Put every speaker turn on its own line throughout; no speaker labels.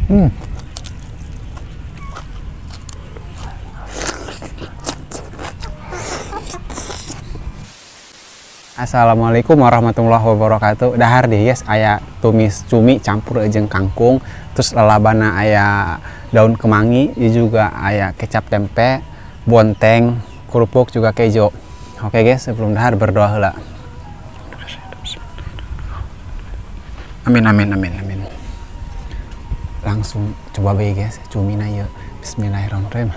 Assalamualaikum warahmatullahi wabarakatuh. Dahar deh guys, aya tumis cumi campur jeung kangkung, terus lalabana aya daun kemangi, juga aya kecap tempe, bonteng, kerupuk juga kejo. Oke guys, sebelum dahar berdoa heula. Amin amin amin amin. Langsung coba bae guys, cumina yeuh. Bismillahirrahmanirrahim.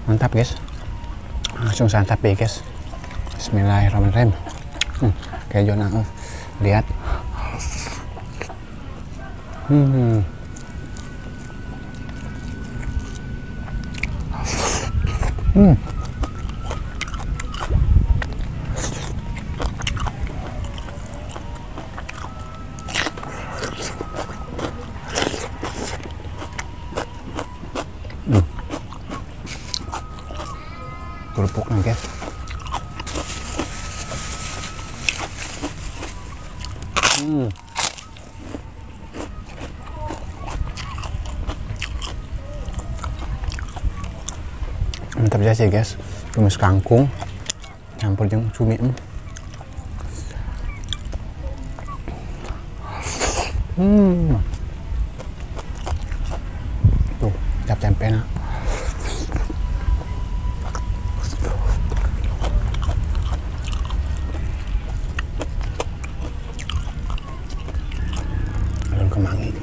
Mantap guys, langsung santap ya guys. Bismillahirrahmanirrahim. Kayak zona, lihat. Kerupuknya guys. Mantap aja sih guys, tumis kangkung campur jeung cumi. Tuh, cap tempe nah. Kemangi.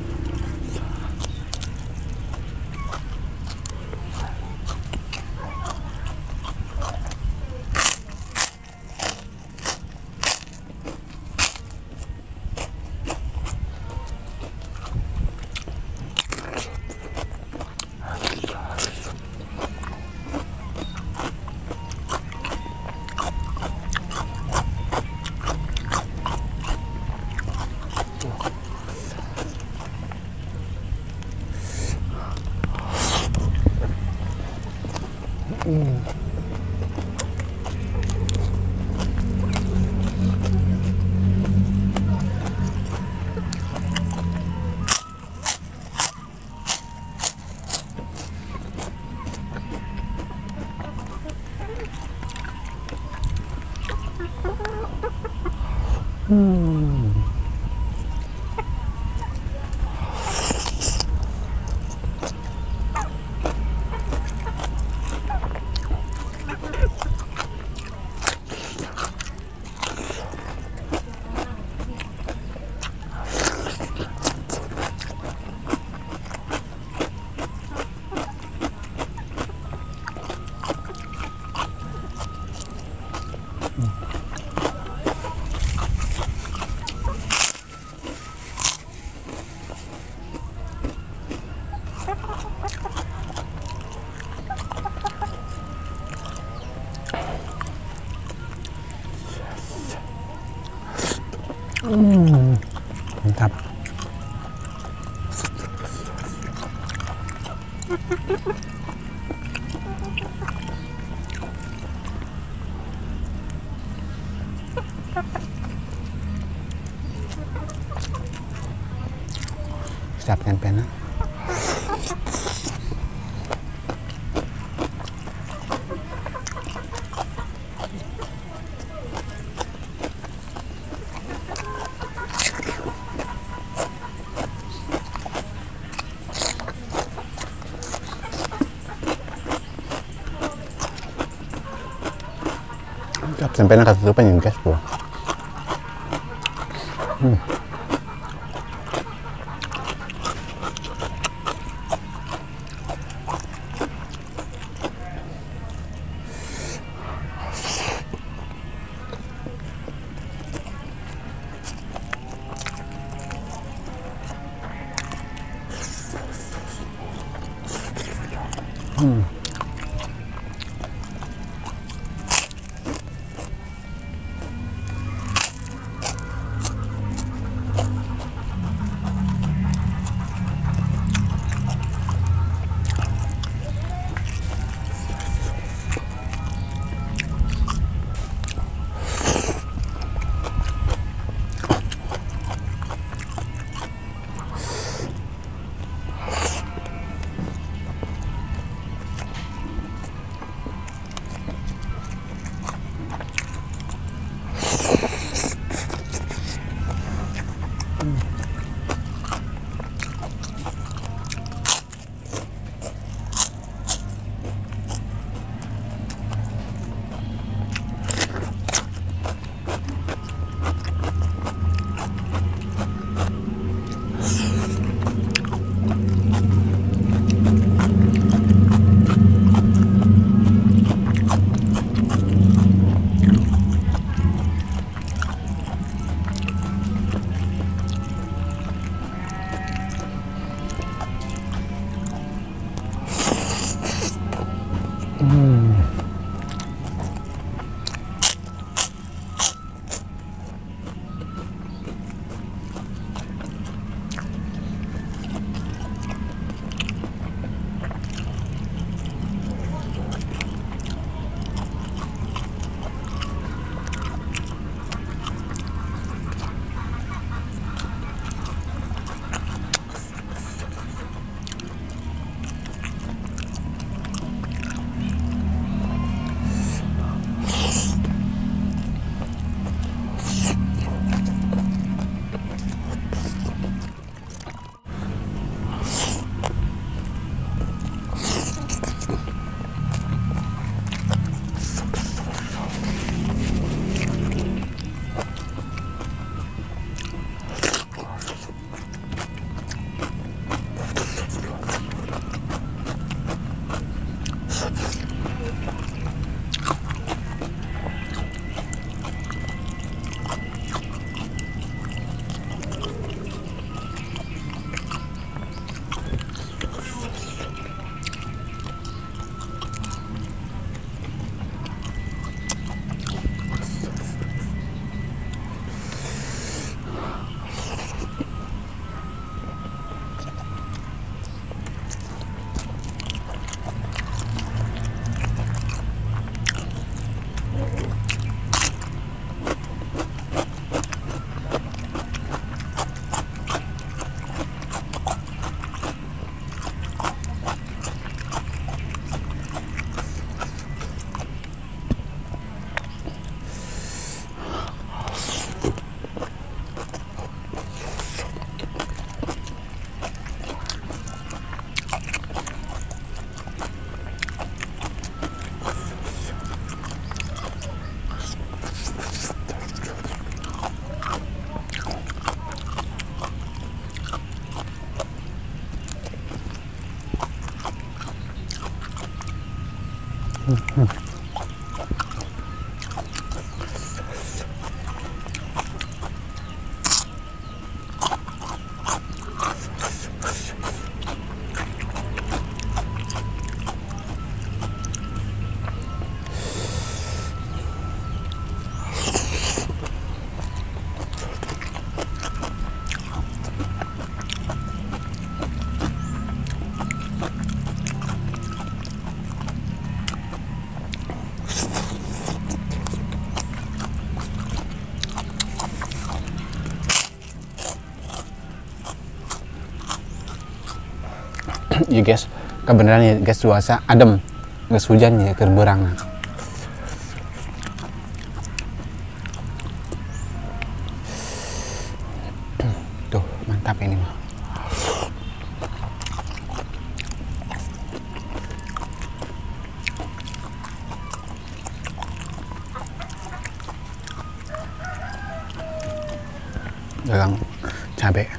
Mantap. Siap tempenya. Sampai nak ketutupan ya guys, bro. Ya guys, kebenaran ya guys, cuaca adem, nggak hujan ya, keur beurang. Tuh, mantap ini mah. Dagang cabe.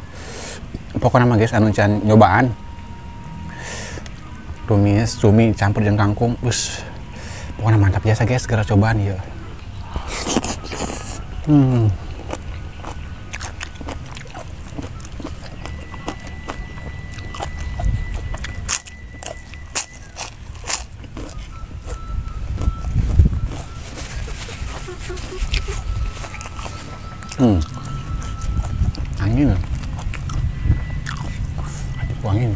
Pokoknya mah guys, anu can nyobaan. Tumis cumi campur jeung kangkung, us, pokoknya mantap jasa guys, segera cobaan ya. Angin, aduh angin.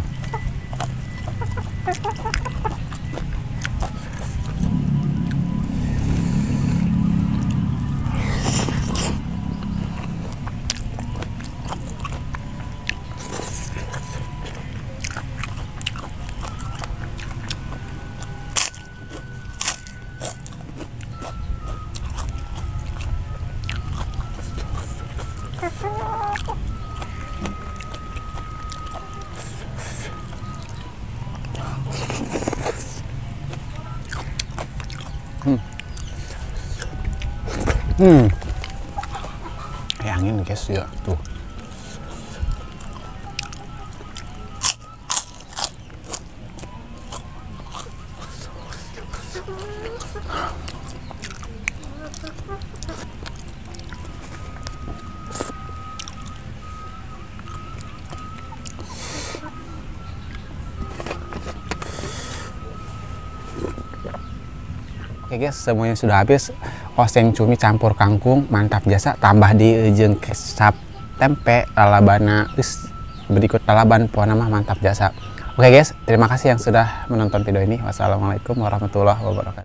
Kayak angin guys ya tuh. Oke guys, semuanya sudah habis. Oseng cumi campur kangkung mantap jasa, tambah di jeung kecap tempe lalabana, berikut lalaban pokoknya mah mantap jasa. Oke guys, terima kasih yang sudah menonton video ini. Wassalamualaikum warahmatullahi wabarakatuh.